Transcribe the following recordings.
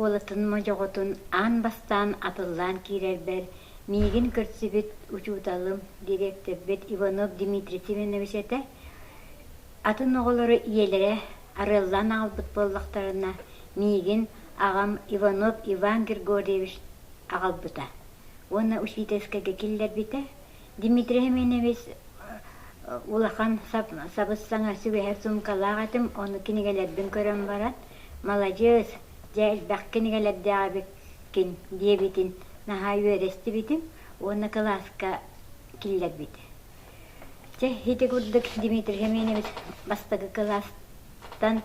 оскуолатын модьоҕотун аан бастаан атыллаан киирэрбэр миигин көрсүбүт учууталым, дириэктэрбит Иванов Дмитрий Семенович этэ. Атын оҕолору ийэлэрэ арыаллаан аҕалбыт буоллахтарына, миигин аҕам Иванов Иван Григорьевич аҕалбыта уонна учительскайга киллэрбитэ. Дмитрий Семенович улахан сабыс-саҥа сүгэһэр суумкалаах этим, ону кинигэлэрбин көрөн баран, «Маладьыас, дьэ элбэх кинигэлэрдээх эбиккин» диэбитин наһаа үөрэ истибитим уонна кылааска киллэрбитэ. Чэ, ити курдук Дмитрий Семенович бастакы кылаастан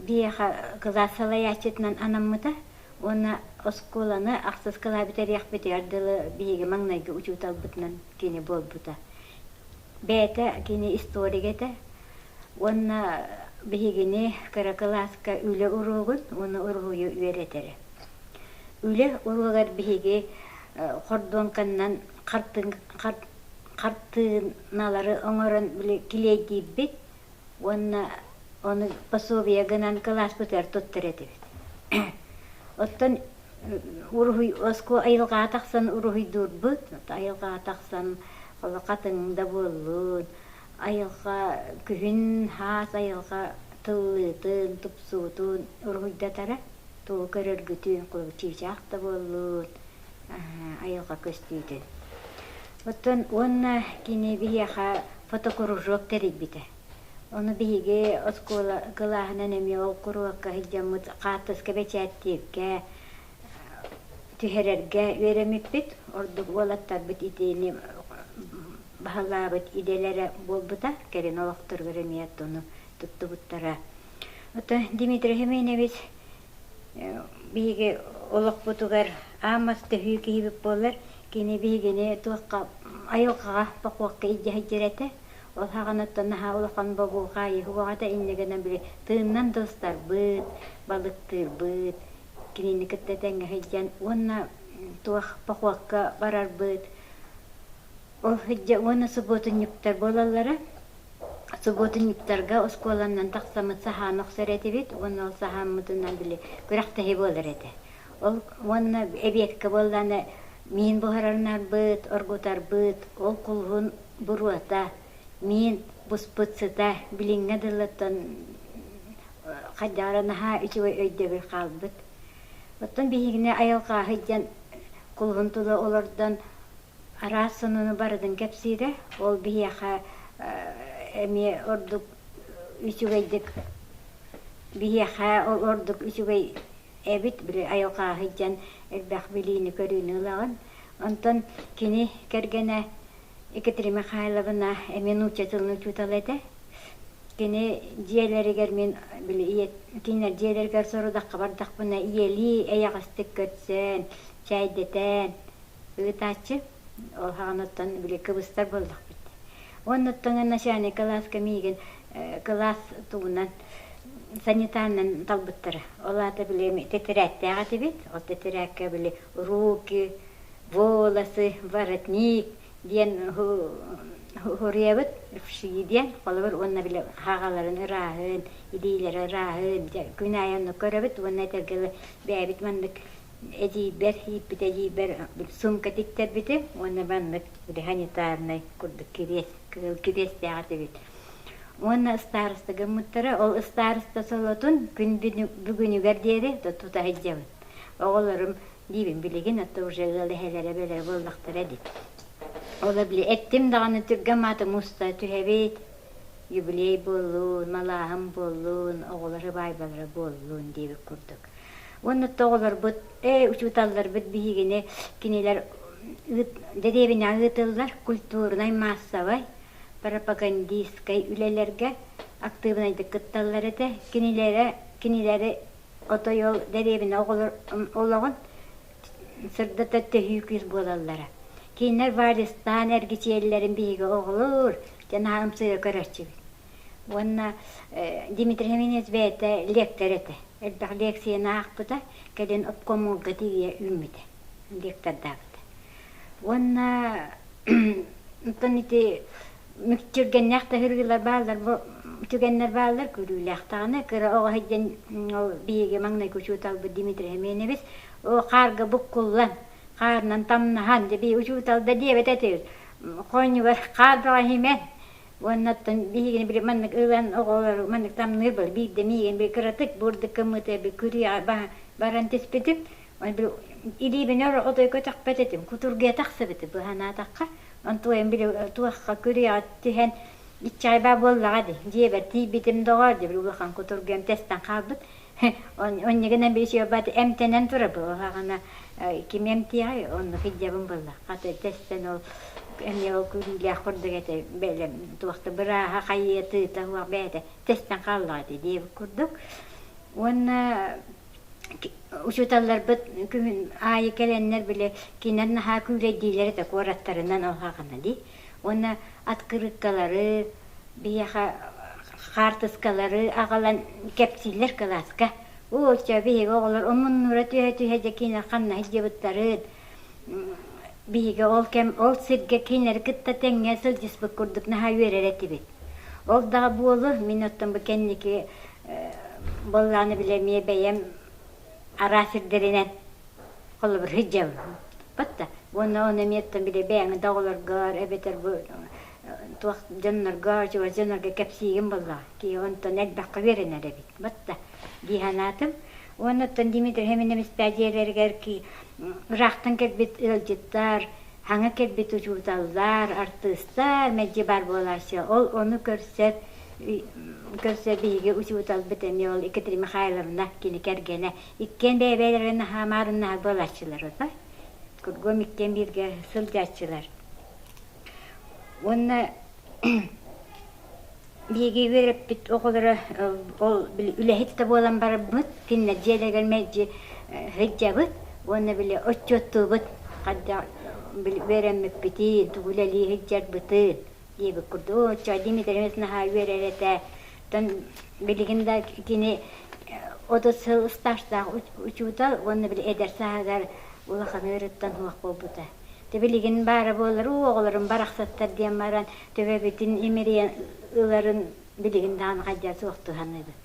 биһиэхэ кылаас салайааччытынан анаммыта уонна оскуоланы ахсыс кылаа бүтэриэхпитигэр дылы биһиги маҥнайгы учууталбытынан кини буолбута. Бэйэтэ кини историк этэ уонна биһигини кыра кылааска үлэ уруогун уонна уруһуйу үөрэтэрэ. Үлэ уруогар биһиги хордуоҥканнан хартыыналары оҥорон били килиэйдиирбит уонна ону пособие гынан кылааспытыгар туттар этибит. Оттон уруһуй оскуола айылҕаҕа тахсан уруһуйдуурбут, айылҕаҕа тахсан хатыҥ да буоллун, айылҕа күһүн хаас айылҕа тыллыытын, тупсуутун уруһуйдатара, тугу көрөргүтүн, чыычаах да буоллун, айылҕа көстүүтүн. Оттон уонна кини биһиэхэ фотокружок тэрийбитэ. Ону биһиги оскуола кылааһынан эмиэ ол куруһуокка сылдьаммыт хаартыска бэчээттииргэ, түһэрэргэ үөрэммиппит. Ордук уолаттарбыт итини баһылаабыт идэлэрэ буолбута. Кэлин олохторугар эмиэ ону туттубуттара. Оттон Дмитрий Семенович биһиги олохпутугар аамас төһүү киһибит буолар. Кини биһигини туохха айылҕаҕа похуокка илдьэ сылдьар этэ. Ол саҕанаттан наһаа улахан бобуу-хаайыы уоҕата инньэ гынан били тыынынан да устарбыт, балыктыырбыт, кинини кытта тэҥҥэ сылдьан уонна туох похуокка барарбыт. Ол сылдьа уонна субуотунньуктар буолаллара. Субуотунньуктарга оскуоланнан тахсаммыт саһаан охсор этибит уонна ол саһааммытынан били күрэхтэһии буолар этэ. Ол уонна эбиэккэ буоллаҕына миин буһарынарбыт, оргутарбыт, ол кулуһун буруота, миин буспут сыта билиҥҥэ дылыттан хайдах эрэ наһаа үчүгэй өйдөбүл хаалбыт. Оттон биһигини айылҕа сылдьан кулуһун тула олордон араас сонуну барытын кэпсиирэ. Ол биһиэхэ эмиэ ордук үчүгэйдик биһиэхэ ол ордук үчүгэй эбит, били айылҕа сылдьан элбэх билиини-көрүүнү ылаҕын. Онтон кини кэргэнэ Екатерина Михайловна эмиэ нуучча тылын учуутала этэ. Кини дьиэлэригэр мин били ийэ кинилэр дьиэлэригэр сорудахха бардахпына ийэлии эйэҕэстик көрсөн, чээйдэтэн ыытааччы. Ол хаҕаныттан били кыбыстар буоллахпыт. Уонна начальник кылааска миигин кылаас тугунан санитарынан талбыттара. Ол аата били тэтэрээттээх этибит. Ол тэтэрээккэ били руки, волосы, воротник диэн суруйабыт, фши диэн холобур уонна били хаҕаларын ырааһын, илиилэрэ ырааһын күн аайы оннук көрөбүт уонна этэргэ бэйэбит маннык эдьиийбэр ииппит эдьиийбэр сумка тиктэрбитим уонна маннык санитарнай курдук кириэс кыыл кириэстээх этибит уонна ыстаарыста гыммыттара ол ыстаарыста солотун күн бүгүнүгэр диэри тута сылдьабын оҕолорум диибин билигин ата уже ыал эһэлэрэ эбэлэрэ буоллахтара дии ол били эттим даҕаны түргэн мааты муста түһэбит юбилей буоллун малааһын буоллун оҕолор ыбаайбалара буоллун диэбит курдук Уонна оҕолорбут, ээ учууталларбыт биһигини кинилэр дэриэбинэҕэ ыытыллар культурнай-маассабай, пропагандистскай үлэлэргэ актыыбынайдык кытталлар этэ. Кинилэрэ кинилэри отой ол дэриэбинэ оҕолор олоҕун сырдата төһүү күүс буолаллара. Кинилэр вальстаан эргичийэллэрин биһиги оҕолор дьэ наһаа ымсыыра көрөөччүбүт. Уонна Дмитрий Семенович бэйэтэ лектор этэ. Элбэх лекцияны аахпыта, кэлин обкомолга тиийэ үүммүтэ, лектордаабыта. Уонна оттон ити мүччүргэннээх таһырыылар бааллар бу. Түгэннэр бааллар күлүүлээх даҕаны. Кыра оҕо сылдьан ол биһиги маҥнайгы учууталбыт Дмитрий Семенович оо хаарга буккуллан, хаарынан тамнаһан, дьэ биһиги учуутал да диэбэт этибит. Хоонньугар хаар бөҕө иһимэн уонна оттон биһигини били маннык ылан оҕолору маннык тамныыр буолар. Биирдэ миигин били кыратык бурдук кыммыта били күрүөҕэ баран түспүтүм. Били илиибин өр отой көтөхпөт этим, кутургуйа тахсыбыты быһанаатахха. Онтуойум били туохха күрүөҕэ түһэн Иччайбаа буоллаҕа дии, дьиэбэр тиийбитим доҕоор дии, улахан кутургуйам тэстэн хаалбыт. Онньугунан били эмтэнэн турабы, оһаҕына ким эмтиэҕэй, оннук илдьэбин буолла. Хата тэстэн ол эмиэ ол күлүүлээх курдук этэ бэлэм туох да бырааһа хайыа тыыта суох бэйэтэ тэстэн хааллаҕа дии диэбит курдук. Уонна учууталларбыт күһүн аайы кэлэннэр били кинилэр наһаа күүлэйдииллэр этэ куораттарынан оһаҕына дии. Уонна открыткалары, биһиэхэ хаартыскалары аҕалан кэпсииллэр кылааска. Оо, чэ, биһиги оҕолор омуннуура түһэ-түһэ дьэ кинилэр ханна сылдьыбыттарын, биһиги ол кэм ол сиргэ кинилэри кытта тэҥҥэ сылдьыспыт курдук наһаа үөрэр этибит. Ол да буолуо, мин оттон бу кэнники буоллаҕына били эмиэ бэйэм араас сирдэринэн холобур сылдьабын. Батта уонна ону эмиэ оттон били бэйэҥ да оҕолоргор эбэтэр бу туох дьоннорго, чугас дьоннорго кэпсиигин буоллаҕа. Киһи онтон элбэххэ үөрэнэр эбит. Батта дии санаатым. Уонна оттон Дмитрий Семенович дьиэлэригэр ыраахтан кэлбит ыалдьыттар, хаҥа кэлбит учууталлар, артыыстар мэлдьи баар буолааччы. Ол ону көрсөр көрсө биһиги учууталбыт эмиэ ол Екатерина Михайловна кини кэргэнэ иккиэн бэйэ-бэйэлэрин наһаа маарыннаһар буолааччылар отой. Кургуом иккиэн бииргэ сылдьааччылар. Уонна биһиги үөрэппит оҕолоро ол үлэһит да буолан бараммыт, кинилэр дьиэлэригэр мэлдьи сылдьабыт уонна били отчуоттуубут хайдах били үөрэммиппитин, тугу үлэлии сылдьарбытын диэбит курдук. Оо, оччо Дмитрий наһаа үөрэр этэ. Оттон билигин да кини 30 сыл ыстаастаах учуутал уонна били эдэр сааһыгар улахан ыарыттан суох буолбута. Тэ билигин баара буолар, уу оҕолорум барахсаттар диэн баран төбөбүтүн имэрийэн ыларын билигин даҕаны хайдах суох туһаныыбыт.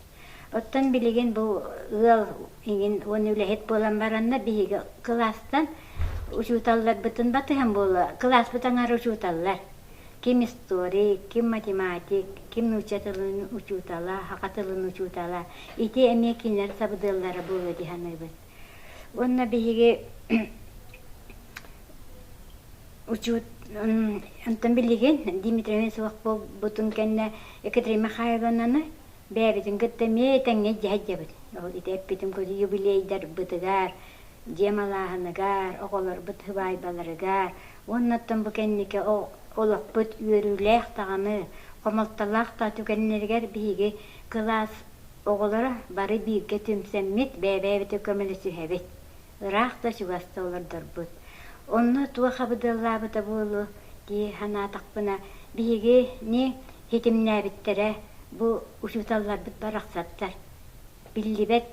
Оттон билигин бу ыал иҥин уонна үлэһит буолан бараннар биһиги кылаастан учууталларбытын батыһан буолуо, кылааспыт аҥара учууталлар. Ким историк, ким математик, ким нуучча тылын учуутала, саха тылын учуутала. Ити эмиэ кинилэр сабыдыаллара буолуо дии саныыбын. Уонна биһиги учуут онтон билигин Дмитрий суох буолбутун кэннэ Екатерина Михайловнаны бэйэбитин кытта эмиэ тэҥҥэ дьэһэдьэбит. Ол ити эппитим курдук юбилейдарбытыгар, дьиэ малааһыныгар, оҕолорбут сыбаайбаларыгар уонна оттон бу кэнники олохпут үөрүүлээх даҕаны, хомолтолоох да түгэннэригэр биһиги кылаас Оҕолоро бары бииргэ түмсэммит, бэйэ-бэйэбитин көмөлөсүһэбит, ыраах да чугас да олордорбут. Онно туох абыдыаллаабыта буолуо дии санаатахпына, биһигини ситимнээбиттэрэ бу учууталларбыт барахсаттар. Биллибэт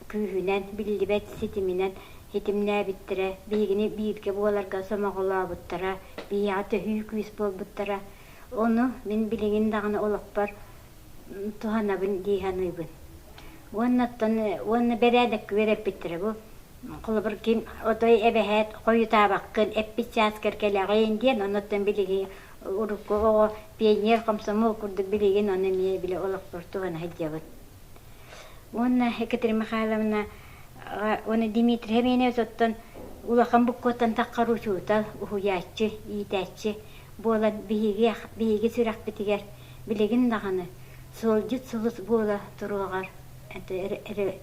күүһүнэн, биллибэт ситиминэн ситимнээбиттэрэ, биһигини бииргэ буоларга сомоҕолообуттара, биһиэхэ төһүү күүс буолбуттара. Ону мин билигин даҕаны олохпор туһанабын дии саныыбын. Уонна оттон уонна бэрээдэккэ үөрэппиттэрэ бу. Холобур, ким отой эбэһээт хойутаабаккын, эппит чааскар кэлэҕин диэн, оннуттан билигин урукку оҕо пионер, комсомол курдук билигин ону эмиэ били олохпор туһана сылдьабыт. Уонна Екатерина Михайловна уонна Дмитрий Семенович оттон улахан буккуоттан таххар учуутал, уһуйааччы, иитээччи буолан биһиги биһиги сүрэхпитигэр Билигин даҕаны суолдьут сулус буола туруоҕар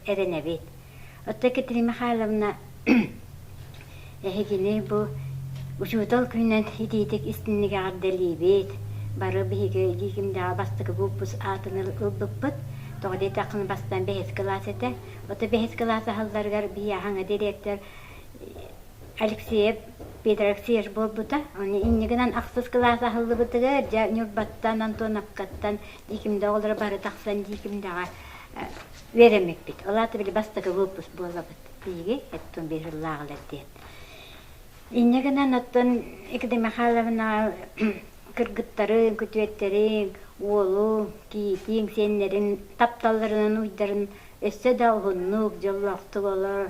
эрэнэбит. Оттон Екатерина Михайловна эһигини бу учуутал күнүнэн итиитик истинник эҕэрдэлиибит. Бары биһиги Дьиикимдэҕэ бастакы выпуск аатын ылбыппыт. Тоҕо диэтэххинэ бастаан бэһис кылаас этэ. Ото бэһис кылаас аһылларыгар биһиэхэ аҥа дириэктэр Алексеев Петр Алексеевич буолбута. Ону инньэ гынан ахсыс кылаас аһыллыбытыгар дьэ Ньурбаттан, Антоновкаттан Дьиикимдэ оҕолоро бары тахсан Дьиикимдэҕэ үөрэммиппит. Ол аата били бастакы выпуск буолабыт биһиги эттон биир сыллааҕылар диэн. Инньэ гынан оттон Екатерина Михайловна кыргыттарын, күтүөттэрин, Уолуҥ, кийиитиҥ, сиэннэрин тапталларынан уйдарын өссө да уһуннук, дьоллоохтук олор.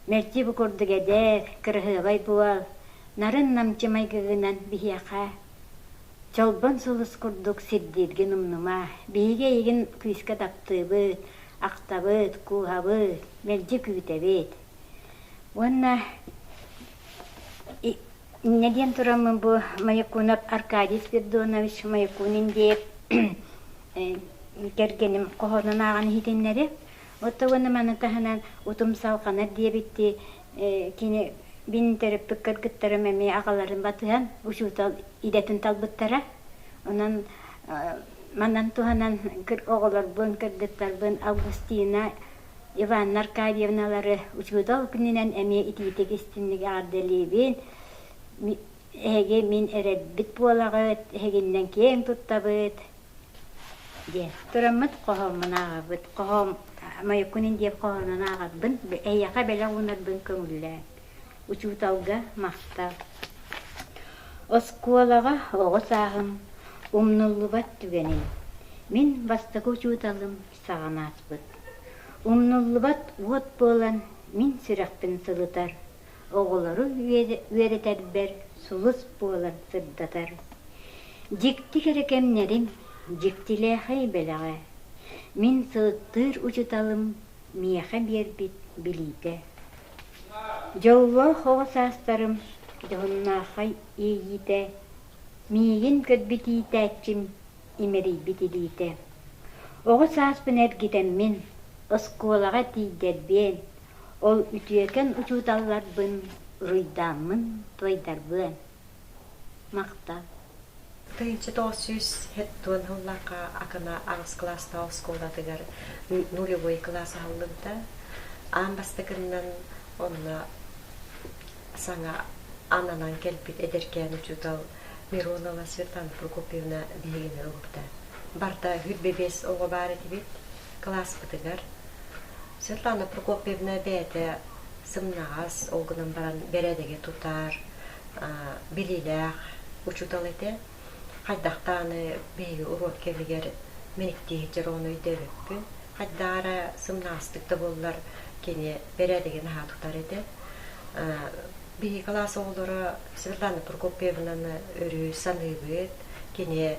Мэлдьи бу курдук эдэр, кыраһыабай буол, нарын-намчы майгыгынан биһиэхэ чолбон сулус курдук сирдииргин умнума. Биһиги эйигин күүскэ таптыыбыт, ахтабыт, кууһабыт, мэлдьи күүтэбит. Уонна инньэ диэн тураммын бу Маякунов Аркадий Спиридонович Маякунин диэп кэргэним хоһоонун ааҕан иһитиннэри. Оттон уонна маны таһынан утум салҕанар диэбиттии кини мин төрөппүт кыргыттарым эмиэ аҕаларын батыһан учуутал идэтин талбыттара. Онон манан туһанан оҕолорбун, кыргыттарбын Августина Иванна Аркадьевналары учуутал күнүнэн эмиэ итиитик истинник эҕэрдэлиибин. Эһиги мин эрэлбит буолаҕыт, эһигиннэн киэҥ туттабыт диэн. Тураммыт хоһооммун ааҕабыт. Хоһоом Майыккунин диэн хоһоонун ааҕарбын, эйиэхэ бэлэх уунарбын көҥүллээн. Учууталга махтал. Оскуолаҕа оҕо сааһым умнуллубат түгэнин. Мин бастакы учууталым саҕан ааспыт. Умнуллубат уот буолан мин сүрэхпин сылытар, оҕолору үөрэтэрбэр сулус буолан сырдатар. Дьикти кэрэ кэмнэрим дьиктилээхэй бэлэҕэ, мин сылыктыыр учууталым миэхэ биэрбит билиитэ. Дьоллоох оҕо саастарым дьоһуннаахай иэйиитэ, миигин көрбүт иитээччим имэрийбит илиитэ. Оҕо сааспын эргитэммин, оскуолаҕа тиийдэрбиэн, ол үтүөкэн учууталларбын уруйдааммын туойдарбыан. Махтал. 1970 сыллаахха Акана аҕыс кылаастаах оскуолатыгар нулевой кылаас аһыллыбыта. Аан бастакыннан онно саҥа ананан кэлбит эдэркээн учуутал Миронова Светлана Прокопьевна биһигини ылбыта. Барыта 25 оҕо баар этибит кылааспытыгар. Светлана Прокопьевна бэйэтэ сымнаҕас, ол гынан баран бэрээдэги тутар, билиилээх учуутал этэ. Хайдах даҕаны биһиги уруок кэмигэр мэниктии сылдьар оҕону өйдөөбөппүн. Хайдах эрэ сымнаҕастык да буоллар кини бэрээдэги наһаа тутар этэ. Биһиги кылаас оҕолоро Светлана Прокопьевнаны өрүү саныыбыт. Кини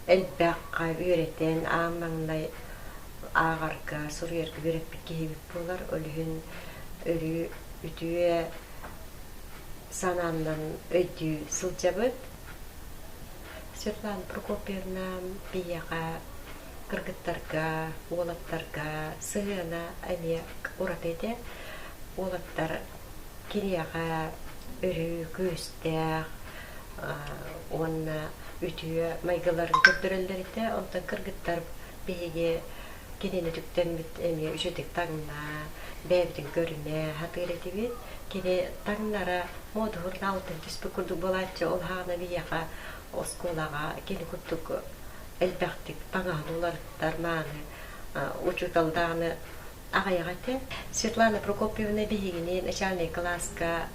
элбэххэ үөрэтэн, аан маҥнай ааҕарга, суруйарга үөрэппит киһибит буолар. Ол иһин өрүү үтүө санааннан өйдүү сылдьабыт. Светлана Прокопьевна биһиэхэ кыргыттарга, уолаттарга сыһыана эмиэ ураты этэ. Уолаттар киниэхэ өрүү күүстээх уонна үтүө майгыларын көрдөрөллөр этэ. Онтон кыргыттар биһиги кинини үтүктэммит эмиэ үчүгдүк таҥна, бэйэбитин көрүнэ сатыыр этибит. Кини таҥнара муодуһурда алтан түспүт курдук буолааччы. Ол хаана биһиэхэ оскуолаҕа кини курдук элбэхтик таҥаһын уларыттар, мааны учуутал даҕаны аҕыйах этэ. Светлана Прокопьевна биһигини начальнай кылааска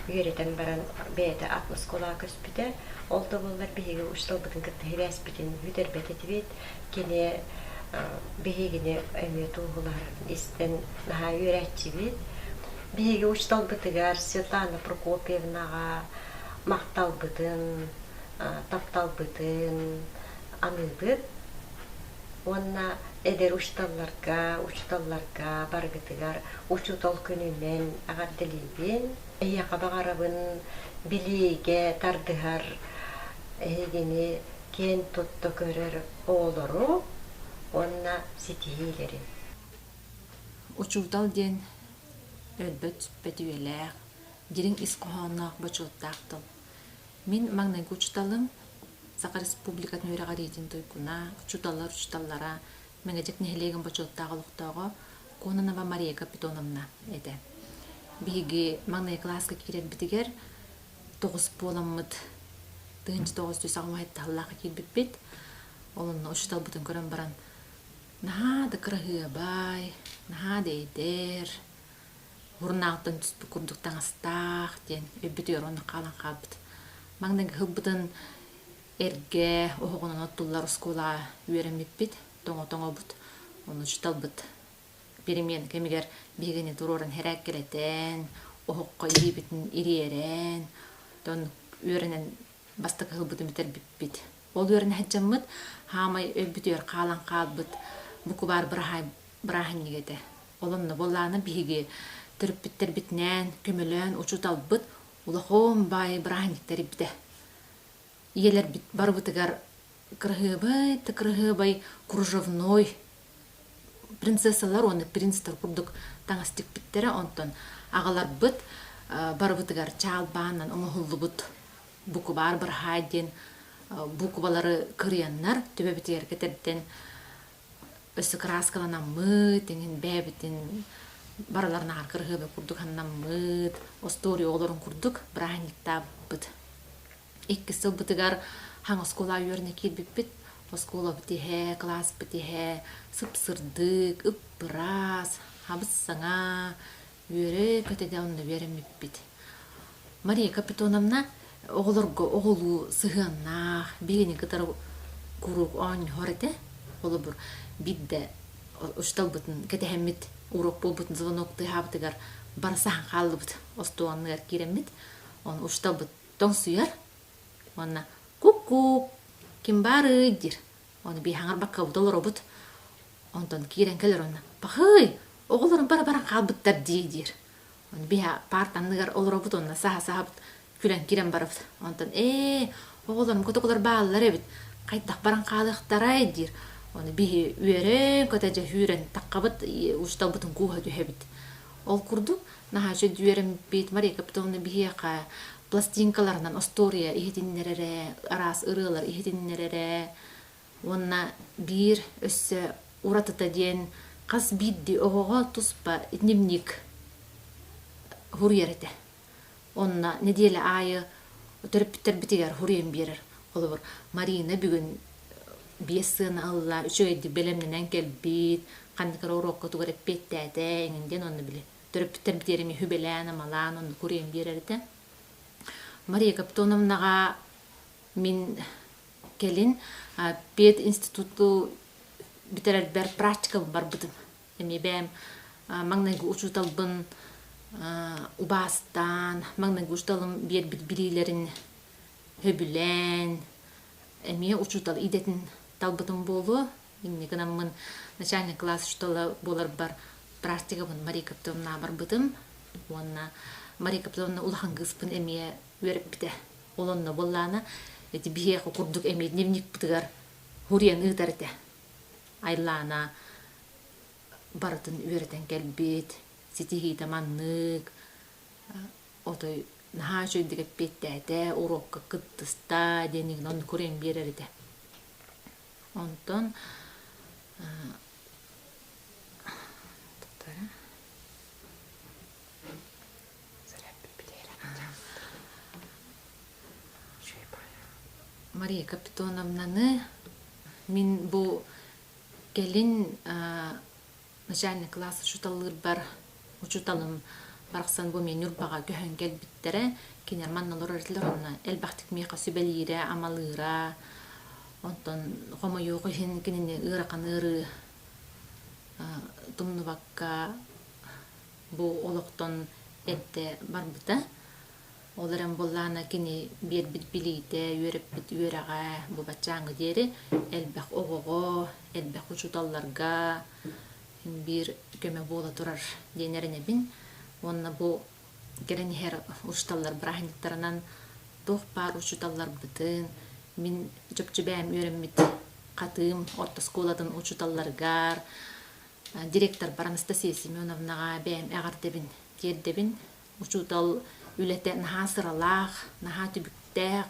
үөрэтэн баран бэйэтэ атын оскуолаҕа көспүтэ. Ол да буоллар биһиги учууталбытын кытта сибээспитин бүтэрбэт этибит. Кини биһигини эмиэ туоһулаһарын истэн наһаа үөрээччибит. Биһиги учууталбытыгар Светлана Прокопьевнаҕа махталбытын, тапталбытын аныыбыт уонна эдэр учууталларга, учууталларга барыгытыгар учуутал күнүнэн эҕэрдэлиибин. Эһиэхэ баҕарабын билиигэ тардыһар эһигини киэн тутта көрөр оҕолору уонна ситиһиилэри. Учуутал диэн өлбөт-сүппэт үйэлээх, дириҥ ис хоһоонноох бочуоттаах тыл. Мин маҥнайгы учууталым Саха Республикатын үөрэҕириитин туйгуна, учууталлар учууталлара, Мэҥэдьэк нэһилиэгин бочуоттаах олохтооҕо Кононова Мария Капитоновна этэ. Биһиги маҥнайгы кылааска киирэрбитигэр тоҕус буоламмыт 1997 сыллаахха киирбиппит. Ол онно учууталбытын көрөн баран наһаа да кыраһыабай, наһаа да эдэр, Мурунааҕыттан түспүт курдук таҥастаах диэн өйбүтүгэр оннук хаалан хаалбыт. Маҥнайгы сылбытын Эргэ оһоҕунан оттуллар оскуолаҕа үөрэммиппит, тоҥо-тоҥобут, ону учууталбыт перемен кэмигэр биһигини туруоран хэрээккэлэтэн, оһоххо илиибитин ириэрэн, оттон үөрэнэн бастакы сылбытын бүтэрбиппит. Ол үөрэнэ сылдьаммыт хаамай өлбүтүгэр хаалан хаалбыт букубаар бырааһынньыга этэ. Ол онно буоллаҕына биһиги төрөппүттэрбитинээн көмөлөөн учууталбыт улахан баайы бырааһынньык тэрийбитэ. Ийэлэрбит барыбытыгар кыраһыабай да кыраһыабай кружевной принцессалар уонна принцтэр курдук таҥас тикпиттэрэ. Онтон аҕаларбыт барыбытыгар чаалбаанан оҥоһуллубут букубаар быраһаай диэн буукубалары кырыйаннар төбөбүтүгэр кэтэрдэн өссө кырааскаланаммыт, эҥин бэйэбитин барыларын аҕар кыраһыабай курдук саннаммыт, остуоруйа оҕолорун курдук бырааһынньыктаабыппыт. Иккис сылбытыгар хаҥ оскуола үөрэнэ киирбиппит. Оскуолабыт иһэ, кылааспыт иһэ сып-сырдык, ып-ыраас, хабыс-саҥа, үөрэ-көтө да онно үөрэммиппит. Мария Капитоновна оҕолорго оҕолуу сыһыаннаах, биһигини кытары куруук оонньоһор этэ. Холобур, биирдэ учууталбытын кэтэһэммит, уруок буолбутун звонок тыаһаабытыгар бара саһан хааллыбыт. Остуол анныгар киирэммит, ону учууталбыт тоҥсуйар уонна кук-кук, ким баарый диир. Ону биһи хаҥарбаккабыт олоробут. Онтон киирэн кэлэр уонна пахый, оҕолорум бара-баран хаалбыттар дии диир. Ону биһи паарта анныгар олоробут уонна саһа-саһабыт күлэн киирэн барабыт. Онтон ээ, оҕолорум котокулар бааллар эбит, хайдах баран хаалыахтарай диир. Ону биһи үөрэн-көтө дьэ сүүрэн таххабыт, учууталбытын кууһа түһэбит. Ол курдук наһаа үчүгэй үөрэммиппит. Мария Капитоновна биһиэхэ пластинкаларынан остуоруйа иһитиннэрэрэ, араас ырыалар иһитиннэрэрэ уонна биир өссө уратыта диэн хас биирдии оҕоҕо туспа дневник суруйар этэ. Онно нэдиэлэ аайы төрөппүттэрбитигэр суруйан биэрэр. Холобур, Марина бүгүн биэс сыана ылла, үчүгэйдик бэлэмнэнэн кэлбит, ханнык эрэ уруокка тугу эрэ эппиэттээтэ эҥин диэн онно били төрөппүттэрбитигэр эмиэ сүбэлээн-амалаан онно куруйан биэрэр этэ. Мария Капитоновнаҕа мин кэлин пединституту бүтэрэрбэр практикабын барбытым. Эмиэ бэйэм маҥнайгы учууталбын убаастаан, маҥнайгы учууталым биэрбит билиилэрин сөбүлээн, эмиэ учуутал идэтин талбытым буолуо. Инньэ гынаммын начальник класс учуутала буоларбар практикабын Мария Капитоновнаҕа барбытым уонна Мария Капитоновна улахан кыыспын эмиэ үөрэппитэ. Ол онно буоллаҕына ити биһиэхэ курдук эмиэ дневникпытыгар суруйан ыытар этэ. Айлаана барытын үөрэтэн кэлбит, ситиһиитэ маннык, отой наһаа үчүгэйдик эппиэттээтэ, уруокка кыттыста диэн игин оннук уруйан биэрэр этэ. Онтон Мария Капитоновнаны мин бу кэлин начальный класс учууталлыырбар учууталым барахсан бу мин Ньурбаҕа көһөн кэлбиттэрэ. Кинилэр манна олорор этилэр уонна элбэхтик миэхэ сүбэлиирэ, амалыыра. Онтон хомойуох иһин кинини ыарахан ыарыы тумнубакка бу олохтон эрдэ барбыта. Ол эрэн буоллаҕына кини биэрбит билиитэ, үөрэппит үөрэҕэ бу баччааҥҥа диэри элбэх оҕоҕо, элбэх учууталларга биир көмө буола турар диэн эрэнэбин. Уонна бу кэлэн иһэр учууталлар бырааһынньыктарынан туох баар учууталларбытын, мин чопчу бэйэм үөрэммит Хатыым орто оскуолатын учууталларыгар, директорбар Анастасия Семеновнаҕа бэйэм эҕэрдэбин тиэрдэбин. Учуутал үлэтэ наһаа сыралаах, наһаа түбүктээх,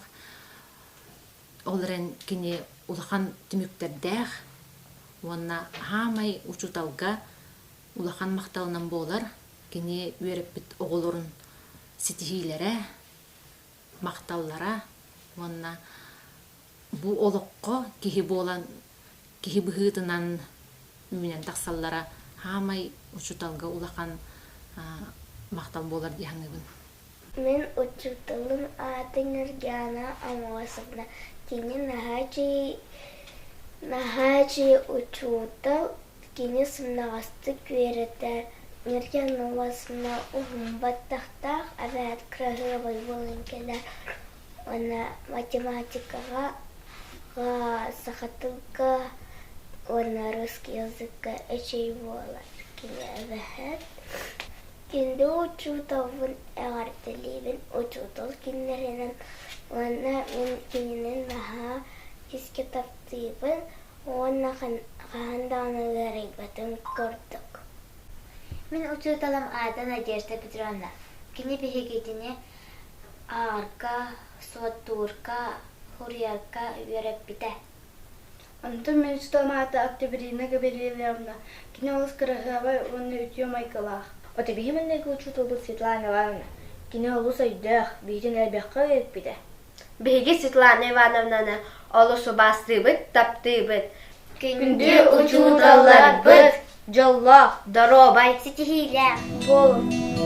ол эрэн кини улахан түмүктэрдээх уонна хаамай учууталга улахан махталынан буолар. Кини үөрэппит оҕолорун ситиһиилэрэ, махталлара уонна бу олоххо киһи буолан, киһи быһыытынан үүнэн тахсаллара хаамай учууталга улахан махтал буолар дии саныыбын. Мин учууталым аата Ньургуйаана Аммосовна. Кини наһаа наһаа үчүгэй учуутал, кини сымнаҕастык үөрэтэр. Ньургуйаана Аммосовна уһун баттахтаах, эбээт кыраһыабай буолан кэлэр уонна математикаҕа, саха тылга уонна русский языкка үчүгэй буолар кини эбэһээт. Күндү учууталбын эҕэрдэлиибин учуутал күннэринэн уонна мин кинини наһаа күүскэ таптыыбын уонна хаһан даҕаны ыарыйбатын курдук. Мин учууталым аата Надежда Петровна. Кини биһигитини ааҕарга, суоттуурга, суруйарга үөрэппитэ. Онтон мин учууталым аата Октябрина Гаврильевна. Кини олус кыраһыабай уонна үтүө майгылаах. От биһи маҥнайгы учууталбыт Светлана Ивановна. Кини олус өйдөөх, биһигин элбэххэ үөрэппитэ. Биһиги Светлана Ивановнаны олус убаастыыбыт, таптыыбыт. Күндү учууталларбыт дьоллоох, доруобай, ситиһиилээх буолуҥ!